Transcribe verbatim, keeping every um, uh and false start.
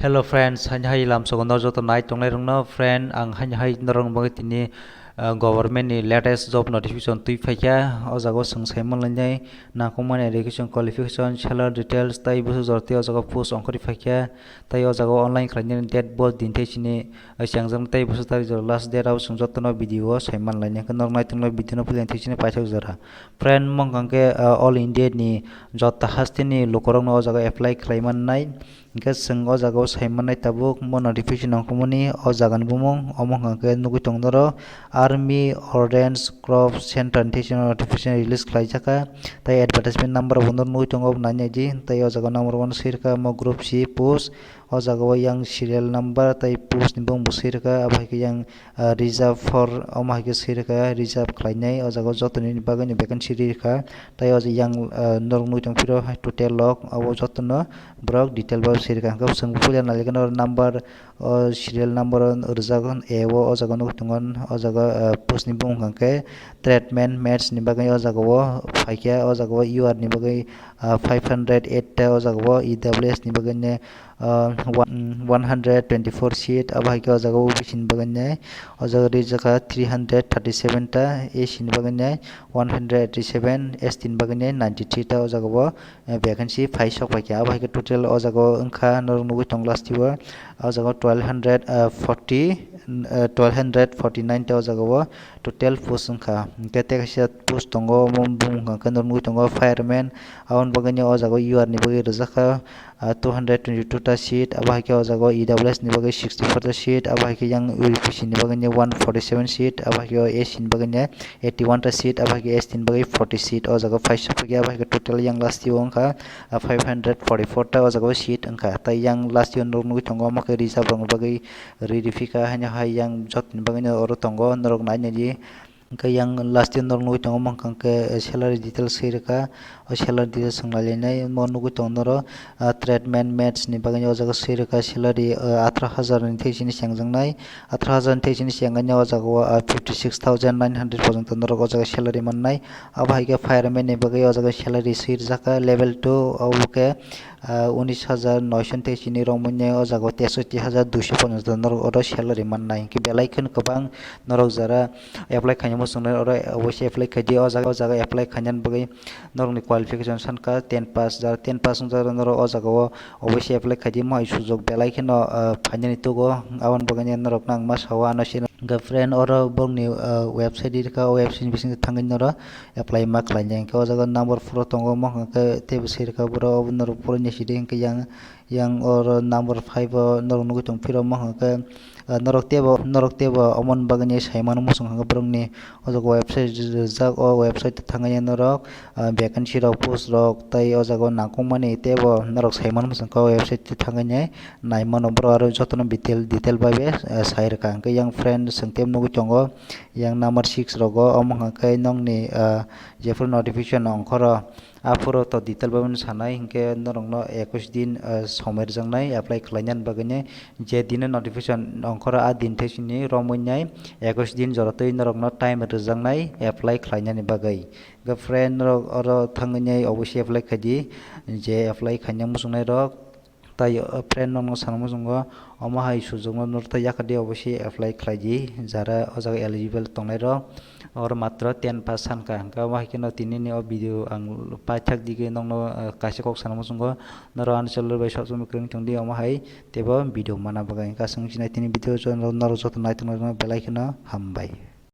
Hello friends, haini hai lamsogo no joto nai tongnai rokno. Friend, ang haini hai norok bagwi tini, uh, government ni latest job notification twi phaikha. O jaga o chwng saiman lainai, nangkukmani education qualification, salary details, tai busu jorti o jaga post ongkhorwi phaikha. Tai o jaga o online khlainani date bo din thai sini, uh, sengjaknai tai busu tarik jora last date abo chwng jotono video o saiman lainai. Hwnkhe norok nai tongnai video no puila thai sini paithak jora. Friend, mong kangkhe, uh, all India ni joto hasteni lukurokno o jaga apply khlai mannai. Hingke chwng o jaga o sai mannai tabuk mo notification nangkukmani o jaga ni bumung omo hwnkha khe nugui tongo noro Army Ordnance Corps Centre ni thai sini notification release khlai jaka tai advertisement number bo noro nugui tongo obo nai nai di tai o jaga o number one swi rwkha mo group C post o jaga o yang serial number tai post ni bumung bo swi rwkha abo hai khe yang ah, reserve for omo hai khe swi rwkha, reserve khlainai o jaga o joto ni bagwi no vacancy ri rwkha. Tai o yang, ah, norok nugui tong phiro hai total log abo joto no borok detail bai swi rwkha. Hwnkhe chwng puila nailikhe no number, o serial number o rijak A o, o jaga nugui tongo o jaga, ah, post ni bumung hwnkha khe treatment match ni bagwi o jaga o phaikha, o jaga o U R ni bagwi, ah, five hundred eight ta o jaga o E W S ni bagwi ne ah, one, one hundred twenty-four seat, abo hai khe o jaga O B C ni bagwi nai, o jaga rijaka three hundred thirty-seven ta, A C ni bagwi nai one hundred eighty-seven, S T ni bagwi nai ninety-three ta, o jaga bo, eh, vacancy phai sok pai kha. Abo hai khe total o jaga o wngkha, norok nugui tong last o, o jaga o twelve hundred, ah, forty, eh, twelve hundred forty-nine ta o jaga o total post wngkha. Hingke tei kaisa post tongo, omo bumung hwnkha khe norok nugui tongo fireman, aboni bagwi nai o jaga o U R ni bagwi rijak kha, ah, two hundred twenty-two ta seat, abo hai khe o jaga o E W S ni bagwi sixty-four ta seat, abo hai khe yang U P C ni bagwi nai one forty-seven seat, abo hai khe o A C ni bagwi nai eighty-one ta seat, abo hai khe S T ni bagwi forty seat, o jaga o phai sok khe abo hai khe total yang last o wngkha, ah, five hundred forty-four ta o jaga o seat wngkha. Tai yang last o norok nugui tongo, omo khe reserve rokni bagwi ri rifika haino hai yang jotoni bagwi no oro tongo, norok nai nai di. Hwnkhe yang last o norok nugui tongo, omo hwnkha khe salary details swi rwkha, o salary details swng nai lainai, omo nugui tongo norok, ah, treatment match ni bagwi o jaga swi rwkha salary, ah, atharoh hazar ni thai sini chengjaknai, atharoh hazar ni thai sini chengjaknai o jaga o, ah, fifty six thousand nine hundred porjonto norok o jaga salary mannai. Abo hai khe fireman ni bagwi o jaga salary swi rwjak kha level two, obo khe, ah, unis hajar noisho thai sini romwi nai o jaga o tesotti hajar duisho porjonto norok oro salary mannai. Hwnkhe belai kheno kwbang norok jara apply khaina muchungnai oro oboise apply khaidi o jaga, o jaga apply khainani bagwi norokni qualification sankha ten pass, jara ten pass wngjak norok o jaga o oboise apply khaidi mohai sujok belai kheno, ah, phainani tugo aboni bagwi norokno ang ma sao ano sino. Hwnkhe friend, oro borokni, ah, website rikha, o website ni bisingtwi thangwi norok apply ma khlainai. Hwnkhe o jaga number four o tongo, omo hwnkhe teibo swi rwkha borok, obo norok poroi nai sidi. Hwnkhe yang, yang oro number five o norok nugui tong phiro, omo hwnkhe, ah, norok teibo, norok teibo omoni bagwi saimano muchung hwnkhe borokni o jaga website rijak, o website o thangwi norok, ah, vacancy rok, post rok tei o jaga o nangkukmani teibo norok saimano muchung kha o website o thangwi nai. Naimano borok aro jotono detail, detail bai be, eh, sai rwkha. Hwnkhe yang friend chwng tei nugui tongo, yang number six rogo, omo hwnkha khe nokni, eh, jephuru notification ongkhoro, aphuru to detail bai mano sanai, hwnkhe norokno ekush din, eh, somoi rwjaknai apply khlainani bagwino. Je dino notification ongkhoro, a din thai sini romwi nai ekush din joratwi norokno time rwjaknai apply khlainani bagwi. Hwnkhe friend, norok oro thangwi nai oboise apply khaidi, je apply khaina muchungnai rok. Tai, uh, friend, nokno sana muchungo, omo hai sujokno norok tai yakardi, oboise apply khlaidi, jara o jaga eligible tongnairok. Oro matro ten pass sankha, hwnkhe omo hai kheno tinini o video ang paithak digwi nokno, uh, kaisa kok sana muchungo, norok ani channel bai subscribe kwrwng tongdi, omo hai teibo video mana bagwi. Hwnkhe aswk sinai tini video norok joto naitok naitok belai kheno hambai.